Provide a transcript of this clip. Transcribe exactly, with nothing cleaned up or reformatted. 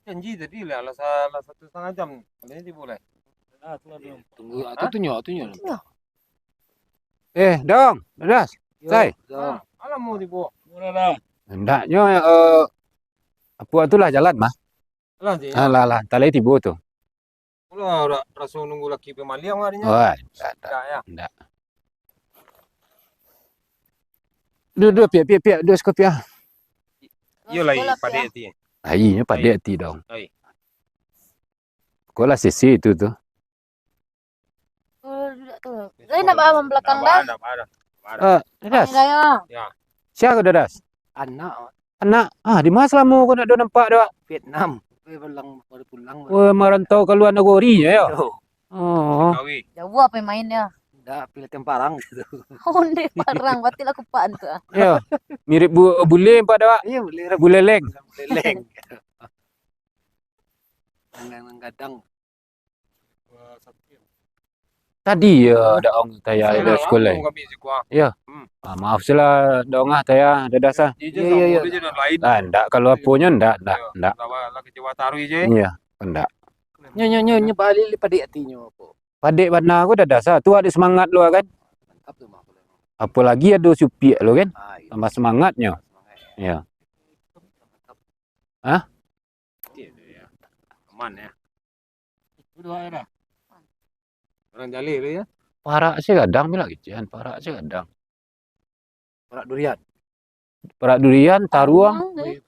Janji tadi lah, lah sa-, lah satu setengah jam. Katanya tibo lah. Tunggu, ah, tu tunjuk, tunjuk. Eh, Dong, Dadas. Sai. Alam mau tibo. Hendaknyo eh, apo tu lah jalan mah. Lah je. Ah, lah lah, talai tibo tu. Lah, ora raso nunggu laki pemaliang hari nyo. Oh, ndak, ndak. Ndak ya. Ndak. Duh, duh, piak, piak, piak, duh, siko piak. Iyo lah, padek ati. Ai, nyo padek ati dong. Ai. Ko lah sisi tu tu. Oh, duduk tu. Lain nak bawa belakang dah. Ndak ada. Ah, Dadas. Gaya. Ya. Sia ko Dadas? Anak Anak, ah, di mana selamo ko ndak do nampak dek awak? Vietnam. Tapi pulang baru pulang. Oh, marantau ka lua nagori nyo yo. Yo. Oh. Kawin. Jauah apa main dia? Dah pilih temparang gitu. Onde parang, batil aku pan tu. Yo. Mirip bu bule nampak dek awak. Iya boleh. Buleleng. Leleng. Dengan gadang. Tadi yo dak ong taya ado sekolah. Kami sikuah. Ah, maaf sila dong ah taya Dadas ah. Iya Iya, iya, iya. Dia lain. Ah, ndak kalau aponyo ndak, ndak, ndak. Lah kecewa taruh je. Iya, ndak. Nyo nyo nyo nyo balik padik atinyo apo? Padek bana ko Dadas ah. Tu ado semangat lo kan. Mantap tu mah. Apolagi ado supiak lo kan. Ah, iya. Tambah semangatnyo. Iya. Aman ya. Orang jaleh tu ya. Parak se gadang bila kicehan, parak se gadang. Parak durian. Parak durian, taruang. Taruang, eh.